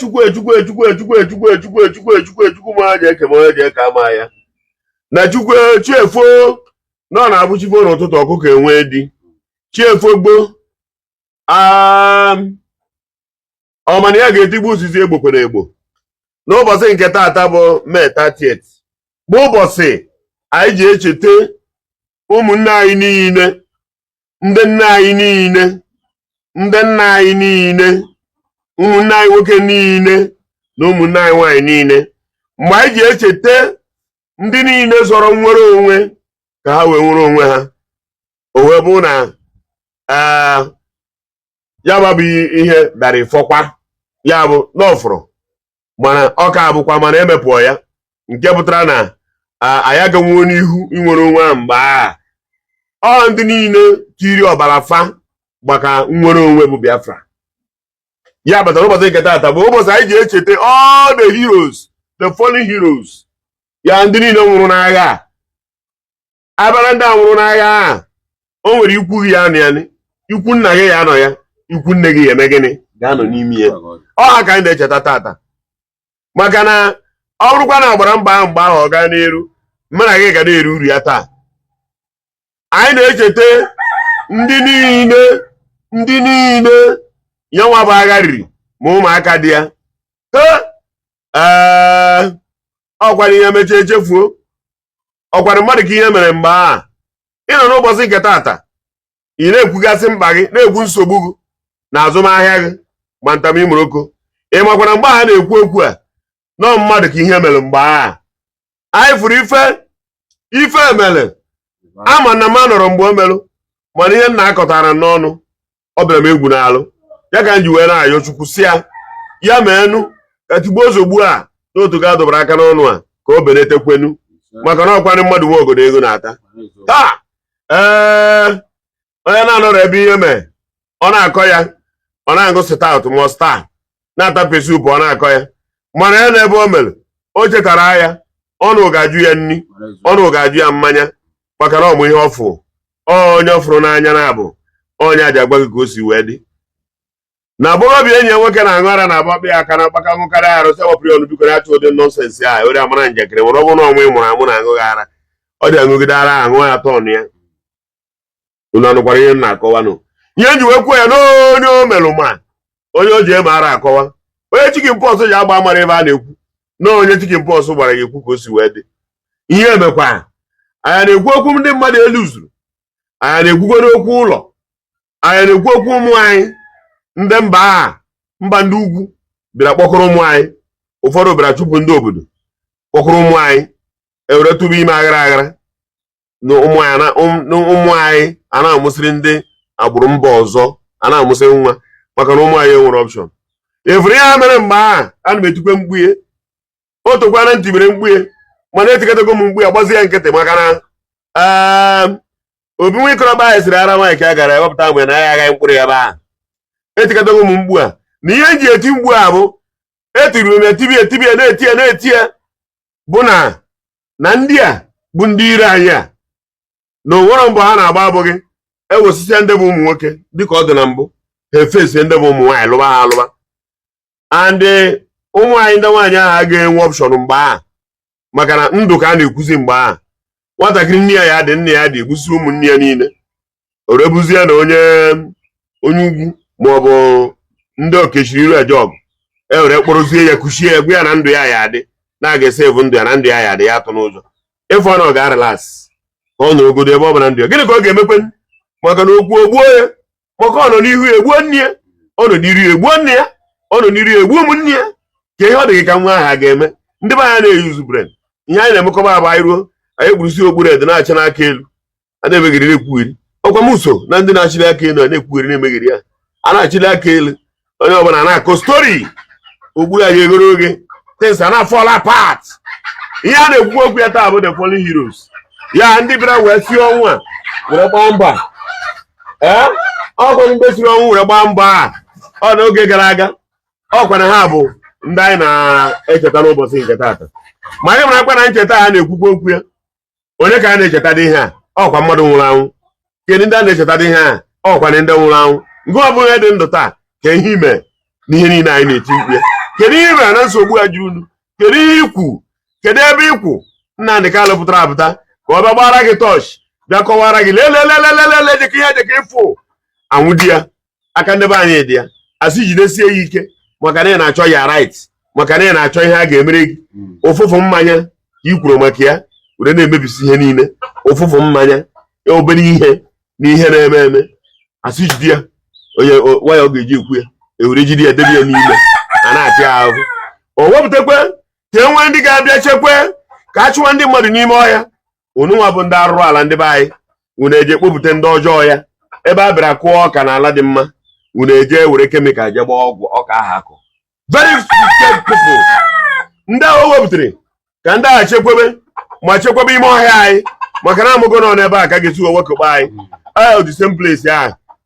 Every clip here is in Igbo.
Chukwu, echukwu, echukwu, echukwu, echukwu, echukwu, echukwu, echukwu, echukwu, ma ji eke ma onye ji eke ama ya na Chukwu. Chiefo na ọ na-abụ chifo n'ụtụtụ, ọkụkọ enwe di. Chiefo gbo ọmana ya ga-etigbu osisi egbokwere egbo. N'ụbọchị nke taata bụ May 30th, bụ ụbọchị anyị ji echeta ụmụnne anyị niile, ndị nne anyị niile, ndị nna anyị niile, ụmụnne anyị nwoke niile na ụmụnne anyị nwaanyị niile, mgbe anyị ji echeta ndị niile zọrọ nnwere onwe ka ha wee nwere onwe ha. O wee bụ na ya bụ ihe dara ịfọkwa ya bụ n'ọfụrụ, mana ọka abụkwa mana emepụọ ya, nke pụtara na anyị aganwuo n'ihu inwere onwe ha. Mgbe a ọ ndị niile tiri ọbara fa maka nnwere onwe bụ Biafra ya batara. Ụbọchị nke taata bụ ụbọchị anyị ji echeta all the heroes, the fallen heroes, ya ndị niile nwụrụ n'agha a. Abara ndị a nwụrụ n'agha a, o nwere ikwu gị ya anọ ya, ikwu nna gị ya anọ ya, ikwu nne gị ya eme gịnị ga-anọ n'ime ya. Ọ ha ka anyị na-echeta taata, maka na ọ bụrụkwa na agbara mba ahụ mgbe ahụ ọ gaa n'iru, mụ na gị ga na-eri uru ya taa. Anyị na-echeta ndị niile, ndị niile ya nwa bụ agha riri, ma ụmụaka dị ya. Ee, ọkwara ihe mechaa echefuo, ọkwara mmadụ ka ihe mere mgbe a. Ị nọ n'ụbọchị nke taata, ị na-ekwugasị mkpa gị, na-ekwu nsogbu gị na azụmahịa gị, ma ntamimoroko. Ị makwara mgbe a na-ekwu okwu a nọọ mmadụ ka ihe mere mgbe a anyị fụrụ ife ife mere. Ama na m anọrọ mgbe o merụ, mana ihe nna akọtara n'ọnụ ọ bịara m egwu n'alụ ya ka m ji wee na-ayọ Chukwu si ya ya meenụ ka tigbuo ozugbo a n'otu ga dọbara aka n'ọnụ a ka o beletekwenu, maka na ọkwanị mmadụ nwe ogodo ego na-ata taa. Ee, onye na-anọrọ ebe ihe mee ọ na-akọ ya, ọ na-aṅụ stout ma Star, na-ata pepper soup, ọ na-akọ ya. Mana ya na ebe o mere o chetara ya, ọnụ ga-ajụ ya nri, ọnụ ga-ajụ ya mmanya, maka na ọmụ ihe ọfụ onye ọ fụrụ n'anya na-abụ onye aji agwa gị ka o si wee dị. Na agbọghọbịa enyi ya nwoke na-aṅụ ara na-agba ya aka na mgbaka ṅụkarị arụ sị wepụrụ ya ọnụ, biko, na-achọ ụdị nonsense a were amara njakịrị nwere. Ọ bụrụ na ọnwa ị mụrụ amụ na-aṅụghị ara, ọ dị aṅụgide ara aṅụ ya tọn ya. Unu anụkwara ihe m na-akọwanụ? Ihe nji wee kwuo ya n'onye o melụ, ma onye o ji eme ara akọwa, onye chicken pox ji agba amara ebe a na-ekwu na onye chicken pox gbara ya ekwu ka o si wee dị. Ihe emekwa anyị na-ekwu okwu ndị mmadụ elu zuru, anyị na-ekwugo n'okwu ụlọ, anyị na-ekwu okwu ụmụ anyị. Ndị mba a, mba ndị ugwu bịara kpọkọrọ ụmụ anyị, ụfọdụ bịara chụpụ ndị obodo, kpọkọrọ ụmụ anyị ewere tụba ime aghara aghara na ụmụ anyị a na-amụsịrị ndị agbụrụ mba ọzọ a na-amụsịrị nwa, maka na ụmụ anyị enwere option. Efuru ihe ha mere mgbe ahụ, ana m etikwe mkpughe o tokwana ntị mere mkpughe, mana etikọtago m mkpu ya gbazie ya nkịtị, maka na obi nwa ikorobịa anyị siri ara Mike a gara ewepụta mgbe na ya agaghị mkpụrụ ya ebe ahụ. Etikọtago m mkpu a, na ihe m ji eti mkpu a bụ etiri m etibi etibi ya, na-eti ya, na-eti ya, bụ na na ndị a bụ ndị ire anyị a na onwere mbọ ha na-agba abụghị ewesịsịa ndị bụ ụmụ nwoke dịka ọ dị na mbụ, ha efesie ndị bụ ụmụ nwaanyị lụba ha alụba, and ụmụ anyị ndị nwaanyị ahụ agaghị enwe option mgbe ahụ, maka na ndụ ka a na-ekwuzi mgbe ahụ. Nwatakịrị nne ya ya dị, nne ya dị egbusi ụmụnne ya niile, o rebuzie na onye onye ugwu maọbụ ndị okechiri iru eje ọgụ e were kpọrọzie ya, kuchie ya, gwa ya na ndụ ya ya adị, na a ga-esevu ndụ ya, na ndụ ya ya adị, ya atụ n'ụjọ ịfụ na ọ ga-arelax ka ọ nọrọgodo ebe ọ bụla ndụ ya. Gịnị ka ọ ga-emekwe? Maka na okwu ogbuo ya, maka ọ nọ n'ihu ya egbuo nne ya, ọ nọ n'iru ya egbuo nne ya, ọ nọ n'iru ya egbuo ụmụnne ya. Ka ihe ọ dị gị ka nwa ahụ a ga-eme? Ndị be anyị na-eyuzu brain. Ihe anyị na-emekọba abụ anyị ruo anyị egburusi okpuru ede na-achị n'aka elu, a na-emegheri, na-ekwugheri. Ọkwa m so na ndị na-achịli aka elu, a na-ekwugheri, na-emegheri ya, a na-achịli aka elu, onye ọbụla na-akọ story ogbu ya egoro oge, things a na-fall apart. Ihe a na-ekwukwu okwu ya taa bụ the fallen heroes, ya ndị bịara wee sie ọnwụ a were gbaa mbọ a. Ee, ọkwa ndị siri ọnwụ were gbaa mbọ a ọ n'oge gara aga, ọkwa na ha bụ ndị anyị na-echeta n'ụbọchị nke taata. Ma anyị mara akwa na ncheta a na-ekwukwu okwu ya, onye ka a na-echeta dị ihe a? Ọkwa mmadụ nwụrụ anwụ. Kedu ndị a na-echeta dị ihe a? Ọkwa na ndị nwụrụ anwụ. Nke ọ bụla dị ndụ taa, ka ihe ime n'ihe niile anyị na-eti mkpu ya, Kedu ihe ị mere na nsogbu a juru unu? Kedu ihe ikwu? Kedu ebe ikwu Nnamdị Kanụ pụtara apụta ka ọ bịa gbara gị tọọchị, bịa kọwara gị, lelelelelele, jeka ihe jeka ịfụ anwụ di ya aka ndị be anyị dị ya, asị jidesie ya ike maka na ị na-achọ ya right, maka na ị na-achọ ihe a ga-emere gị. Ụfụfụ mmanya ka ị kwuru maka ya were na-emebisi ihe niile. Ụfụfụ mmanya, obere ihe na ihe na-eme eme, asị jide ya. Onye nwayọ ọ ga-eji ekwu ya, ewere jide ya, debe ya n'ime, a na-apịa ya ahụhụ. O wepụtakwa ka e nwee ndị ga-abịa chekwe ka a chụwa ndị mmadụ n'ime ọhịa. Unu nwa bụ ndị arụrụ ala, ndị be anyị, unu eje kpopụta ndị ọjọọ ya ebe a bịara kụọ ọka n'ala dị mma. Unu eje were chemical je gbaa ọgwụ ọka ahụ akụ. Very wicked people. Ndị ahụ o wepụtara ka ndị agha chekwebe ma chekwebe ime ọhịa anyị, maka na amụgo nọ n'ebe a ka ga-esi wee wekọkpa anyị. Ee, the same place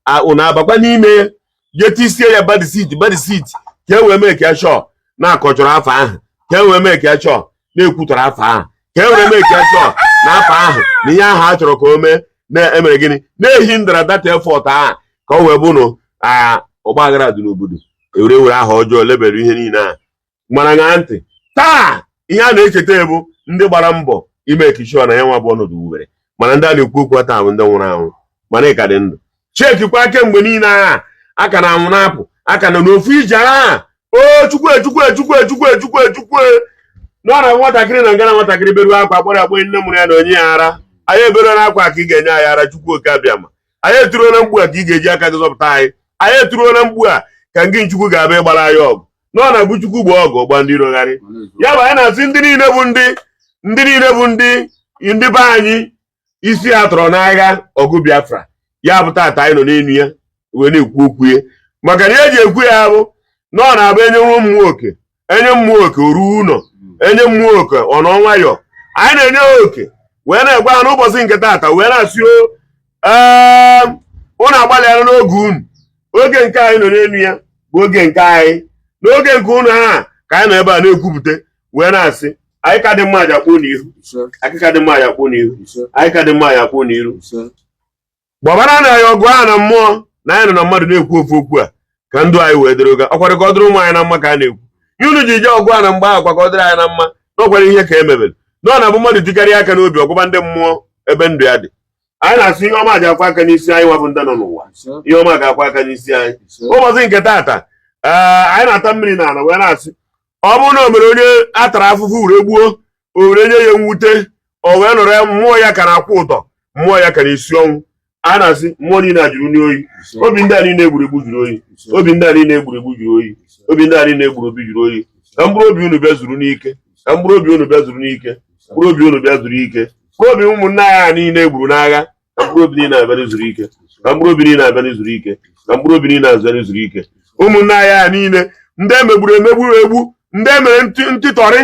ahụ unu abakwa n'ime ya, jee tisie ya bad seed, bad seed, ka e wee mee ka ya chọọ na-akọchọrọ afọ ahụ, ka e wee mee ka ya chọọ na-ekwutọrọ afọ ahụ, ka e were mee ka ya chọọ na afọ ahụ na ihe ahụ a chọrọ ka o mee na-emere gịnị na-ehi ndara data effort ahụ, ka ọ wee bụ na ọgba aghara dị n'obodo, ewere were aha ọjọọ lebere ihe niile ahụ. Mana ṅaa ntị, taa ihe a na-echeta bụ ndị gbara mbọ ime ekishọ na ya nwa bụ ọnọdụ wubere, mana ndị a na-ekwu okwu taa bụ ndị nwụrụ anwụ. Mana ị ka dị ndụ, chekikwa kemgbe niile agha aka na anwụ na-apụ aka na n'ofu ije agha. O Chukwu, echukwu, echukwu, echukwu, echukwu, echukwu, nọ na nwatakịrị na ngana nwatakịrị beruo akwa, kpọrọ akpọ nne mụrụ ya na onye ya ara. Anyị eberuo na akwa ka ị ga-enye anyị ara. Chukwu Oke Abịama, anyị eturuo na mgbu a ka ị ga-eji aka gị zọpụta anyị. Anyị eturuo na mgbu a ka ngị Chukwu ga-abịa ịgbara anyị ọgụ. Nọ na bụ Chukwu gbaa ọgụ, ọgba ndị irogharị ya bụ. Anyị na-asị ndị niile bụ ndị niile bụ ndị be anyị isi ha tọrọ n'agha ọgụ Biafra ya bụ tata anyị nọ n'elu ya wee na-ekwu okwu ya, maka na eji ekwu ya bụ na ọ na-abụ enye mmụọ oke, enye mmụọ oke o ruo ụlọ, enye mmụọ oke ọ nọ nwayọọ. Anyị na-enye ha oke wee na-egwa ha n'ụbọchị nke tata, wee na-asị o, ee, unu agbalịala n'oge unu. Oge nke anyị nọ n'elu ya bụ oge nke anyị. N'oge nke unu ha ka anyị nọ ebe a na-ekwupụta wee na-asị anyị ka dị mma ji akpụ n'ihu, akịka dị mma ya akpụ n'ihu, anyị ka dị mma ya akpụ n'iru. Gbabara na ya ọgụ ahụ na mmụọ na anyị nọ na mmadụ na-ekwu ofu okwu a ka ndụ anyị wee dịrị oge ọkwara, ka ọ dịrị ụmụ anyị na mma ka a na-ekwu ihe unu ji jee ọgụ a na mgbe ahụ kwa, ka ọ dịrị anyị na mma. N'ọkwara ihe ka e mebere na ọ na-abụ mmadụ tikarịa aka n'obi ọgwụba ndị mmụọ ebe ndụ ya dị. Anyị na-asị ihe ọma ji akwa aka n'isi anyị nwabụ ndị nọ n'ụwa, ihe ọma ga-akwa aka n'isi anyị ụbọchị nke taata. Ee, anyị na-ata mmiri n'ala wee na-asị ọ bụrụ na o mere onye a tara afụfụ were gbuo, o were nye ya mwute, o wee nọrọ ya, mmụọ ya ka na-akwụ ụtọ, mmụọ ya ka na-esi ọnwụ. A na-asị mmụọ niile a jụrụ n'oyi, obi ndị a niile egburu egbu jụrụ oyi, obi ndị a niile egburu egbu jụrụ oyi, obi ndị a niile egburu obi jụrụ oyi. Ka mkpụrụ obi unu bịa zuru n'ike, ka mkpụrụ obi unu bịa zuru n'ike, mkpụrụ obi unu bịa zuru ike, mkpụrụ obi ụmụnne anyị a niile egburu n'agha, ka mkpụrụ obi niile abịa zuru ike, ka mkpụrụ obi niile abịa zuru ike, ka mkpụrụ obi niile abịa zuru ike. Ụmụnne anyị a niile ndị emegburu emegburu egbu, ndị emere ntịtọrị,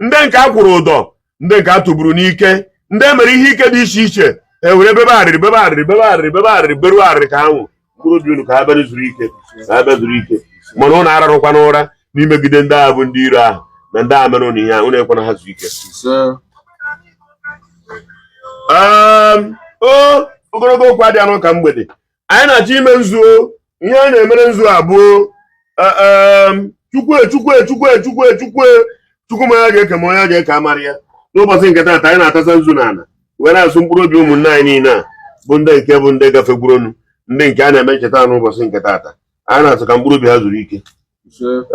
ndị nke a kwụrụ ụdọ, ndị nke a tụgburu n'ike, ndị emere ihe ike dị iche iche, e were bebe arịrị, bebe arịrị, bebe arịrị, bebe arịrị, beruo arịrị ka ha nwụ. Mkpụrụ obi unu ka ha bịa zuru ike, ka ha bịa zuru ike. Mana ụnụ ararụkwa n'ụra n'imegide ndị agha bụ ndị iro ahụ na ndị agha mere ụnụ ihe ahụ. Unu ekwena ha zuo ike. O ogologo okwu adịghị n'ụka mgbede. Anyị na-achọ ime nzu. Ihe anyị na-emere nzu abụọ, Chukwu, Chukwu, Chukwu, Chukwu, Chukwu, Chukwu, ma ya ga-eke ma onye ga-eke amara ya. N'ụbọchị nke taata anyị na-atasa nzu n'ala wee na-asụ mkpụrụ obi ụmụnne anyị niile a bụ ndị nke bụ ndị gafegwuronu, ndị nke a na-eme ncheta n'ụbọchị nke taata. Anyị na-asụ ka mkpụrụ obi ha zuru ike.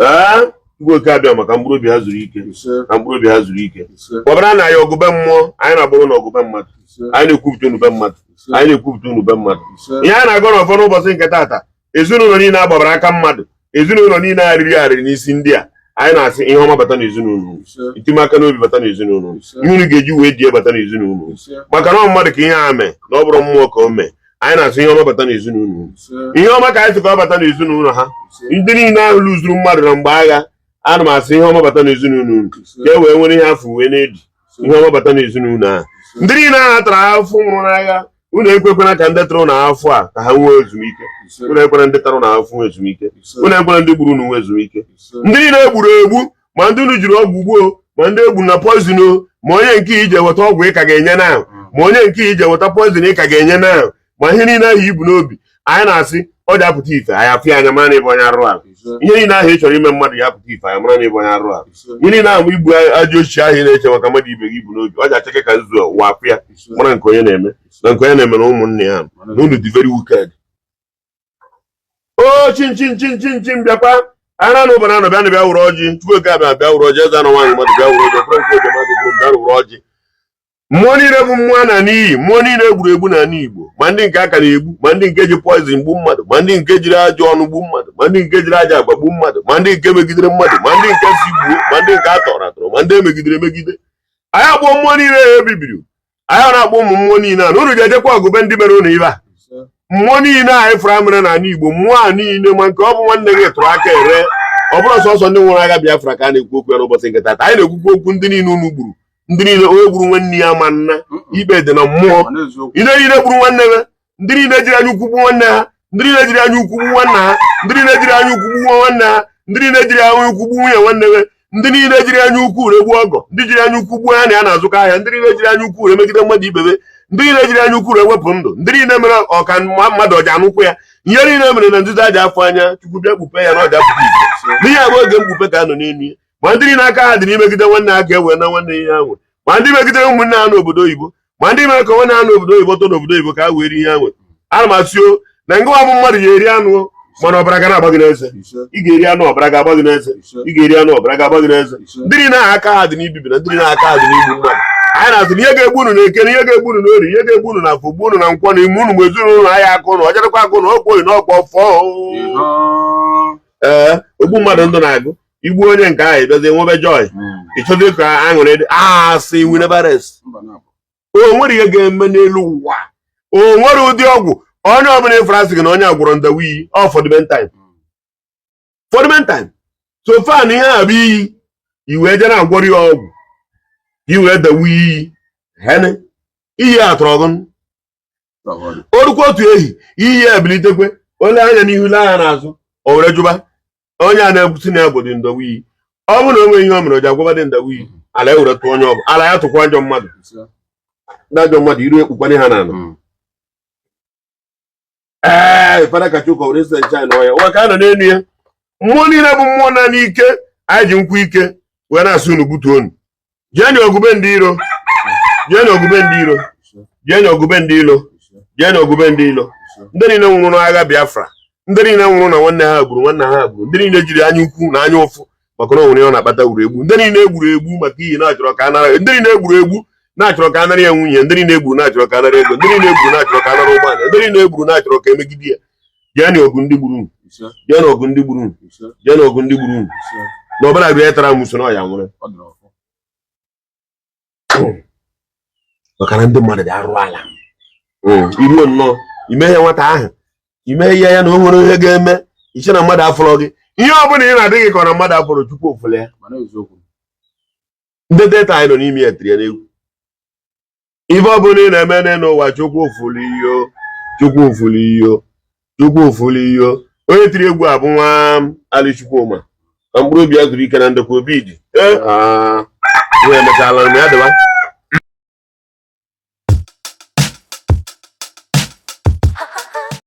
Ee, Chukwu Oke Abịa, maka mkpụrụ obi ha zuru ike, ka mkpụrụ obi ha zuru ike. Kpọbara na ya ọgụbe mmụọ anyị na-agbụrụ na ọgụbe mmadụ. Anyị na-ekwupụta unu be mmadụ, anyị na-ekwupụta unu be mmadụ. Ihe a na-agọ n'ọfọ n'ụbọchị nke taata, ezinụlọ niile agbabara aka mmadụ, ezinụlọ niile arịrị arịrị n'isi ndị a, anyị na-asị ihe ọma bata n'ezinụlọ, itimaka n'obi bata n'ezinụlọ, ihe unu ga-eji wee die bata n'ezinụlọ, maka na ọ mmadụ ka ihe a mee, na ọ bụrụ mmụọ ka o mee. Anyị na-asị ihe ọma bata n'ezinụlọ, ihe ọma ka anyị sị ka ọ bata n'ezinụlọ ha. Ndị niile ahụ lụzuru mmadụ na mgbe agha, ana m asị ihe ọma bata n'ezinụlọ unu, ka e wee nwere ihe afọ wee na-edi. Ihe ọma bata n'ezinụlọ ahụ. Ndị niile ahụ tara afụfụ nwụrụ n'agha, unu ekwekwena ka ndị tụrụ na afọ a ka ha nwee ezumike. Unu ekwena ndị tara na afọ nwee ezumike. Unu ekwena ndị gburu unu nwee ezumike. Ndị niile egburu egbu, ma ndị unu jiri ọgwụ gbuo, ma ndị egburu na poison, ma onye nke ije weta ọgwụ ị ka ga-enye na, ma onye nke ije weta poison ị ka ga-enye na, ma ihe niile ahụ ibu n'obi, anyị na-asị Ọ ji apụta ife, anyị afụ ya anya, mara na ịbụ onye arụ ala. Ihe niile ahụ ị chọrọ ime mmadụ ya apụta ife, anyị mara na ịbụ onye arụ ala. Ihe niile ahụ igbu ajọ ochi ahụ ị na-eche maka mmadụ ibe gị bụ n'obi, ọ ji acheke ka nzu ụwa afụ ya, mara nke onye na-eme na nke onye na-eme na ụmụnne ya na unu dị very wicked. O chin chin chin chin chin, bịakwa ara na ụbara nọ, bịa na bịa wụrụ ọjị. Chukwu Oke abịa, bịa wụrụ ọjị. Eze anọ nwaanyị mmadụ, bịa wụrụ ọjị. Frank Obi mmadụ bịa wụrụ ọjị. Mmụọ niile bụ mmụọ na n'iyi, mmụọ niile egburu egbu n'ala Igbo, ma ndị nke aka na-egbu, ma ndị nke ji poison gbu mmadụ, ma ndị nke jiri ajọ ọnụ gbu mmadụ, ma ndị nke jiri ajọ agwa gbu mmadụ, ma ndị nke megidere mmadụ, ma ndị nke si gbuo, ma ndị nke a tọrọ atọrọ, ma ndị emegidere emegide. Anyị akpọ mmụọ niile ya ebibiri. Anyị na-akpọ ụmụ mmụọ niile a na unu ga-ejekwa ọgụbe ndị mere unu ibe a. Mmụọ niile a anyị fụrụ mere n'ala Igbo, mmụọ a niile, ma nke ọ bụ nwanne gị tụrụ aka ere, ọ bụrụ sọsọ ndị nwụrụ agha Biafra ka a na-ekwu okwu ya n'ụbọchị nke taata. Anyị na-ekwukwu okwu ndị niile unu gburu, ndị niile onye gburu nwanne ya ma nna ikpe dị na mmụọ. Ndị niile gburu nwanne ha, ndị niile jiri anya ukwu gbuo nwanne ha, ndị niile jiri anya ukwu gbuo nwanne ha, ndị niile jiri anya ukwu gbuo nwanne ha, ndị niile jiri anya ukwu gbuo nwunye nwanne ha, ndị niile jiri anya ukwu regbuo ọgọ, ndị jiri anya ukwu gbuo ya na ya na-azụkọ ahịa, ndị niile jiri anya ukwu emegide mmadụ ibebe, ndị niile jiri anya ukwu ewepụ ndụ, ndị niile mere ọka mmadụ ọja anụkwụ ya, ihe niile mere na nzuzo aja afọ anya. Chukwu bịa kpupe ya na ọja pụta ife n'ihe abụ oge mkpupe ka a nọ n'elu ya. Ma ndị niile aka ha dị n'imegide nwanne ha ka e wee na nwanne ihe ha nwe, ma ndị megidere ụmụnne ha n'obodo oyibo, ma ndị mere ka nwanne ha n'obodo oyibo tọ n'obodo oyibo ka ha wee rie ihe ha nwe. Ana m asị o na ngịwa bụ mmadụ ya eri anụ, mana ọbara ga na-agba gị n'eze. Ị ga-eri anụ, ọbara ga-agba gị n'eze. Ị ga-eri anụ, ọbara ga-agba gị n'eze. Ndị niile ahụ aka ha dị n'ibibi na ndị niile aka ha dị n'igbu mmadụ, anyị na-asị na ihe ga-egbu unu na eke, na ihe ga-egbu unu n'ori, ihe ga-egbu unu na afọ, gbuo unu na nkwọ, na ime unu ma ezinụlọ ahịa akụ unu ọjarakwa akụ na okwoyi na ọkpọ fọọ. Ee, ogbu mmadụ ndụ na-agụ igbu onye nke ahụ, ịbịazie nwebe joy, ịchọzi ka aṅụrị dị asị. We never rest. O nwere ihe ga-eme n'elu ụwa. O nwere ụdị ọgwụ onye ọbụla ịfụrụ asị gị na onye agwụrọ ndawa iyi ọ for the meantime, for the meantime. So far na ihe a bụ iyi, i wee je na-agwọrọ ya ọgwụ ka i wee dawa iyi hene iyi a tọrọ gụ. O rukwa otu ehi, iyi ya ebilitekwe, ole anya n'ihu, lee anya n'azụ, o were jụba onye a na-ekwusi na ya bụ dị ndawa iyi. Ọ bụrụ na o nweghị ihe o mere o ji agwaba dị ndawa iyi, ala ya were tụọ onye ọbụ ala ya tụkwa ajọ mmadụ, ndị ajọ mmadụ iru ekpukwana ha n'ala. Ee, fada kacha ụka were sị ncha na ọya ụwa ka a nọ n'elu ya. Mmụọ niile bụ mmụọ na n'ike, anyị ji nkwụ ike wee na-asị unu gbutuo unu, jee na ogube ndị iro, jee na ogube ndị iro, jee na ogube ndị ilo, jee na ogube ndị ilo. Ndị niile nwụrụ n'agha Biafra, ndị niile nwụrụ na nwanne ha gburu nwanne ha gburu, ndị niile jiri anya ukwu na anya ụfụ maka na o nwere ihe ọ na-akpata gburu egbu, ndị niile egburu egbu maka iyi na-achọrọ ka a nara, ndị niile egburu egbu na-achọrọ ka a nara ya nwunye, ndị niile egburu na-achọrọ ka a nara ego, ndị niile egburu na-achọrọ ka a nara ụgbọala, ndị niile egburu na-achọrọ ka emegide ya, jee na ọgụ ndị gburu unu, jee na ọgụ ndị gburu unu, jee na ọgụ ndị gburu unu. Na ọbụla bụ ihe tara m so na ọya nwụrụ maka na ndị mmadụ dị arụ ala. Iruo nnọọ imeghe nwata ahụ, imeghe ihe ya na o nwere ihe ga-eme iche na mmadụ afọrọ gị. Ihe ọ bụla ị na-adịghị ka ọ na mmadụ afọrọ, Chukwu ofụle ya. Ndị deta anyị nọ n'ime ya tiri ya n'egwu. Ife ọ bụla ị na-eme n'ụwa, Chukwu ofụlụ iyo, Chukwu ofụlụ iyo, Chukwu ofụlụ iyo. Onye tiri egwu a bụ nwa Ali Chukwuma, ka mkpụrụ obi ya zuru ike na ndokwa obi dị. Ee, emechala m ya dịba.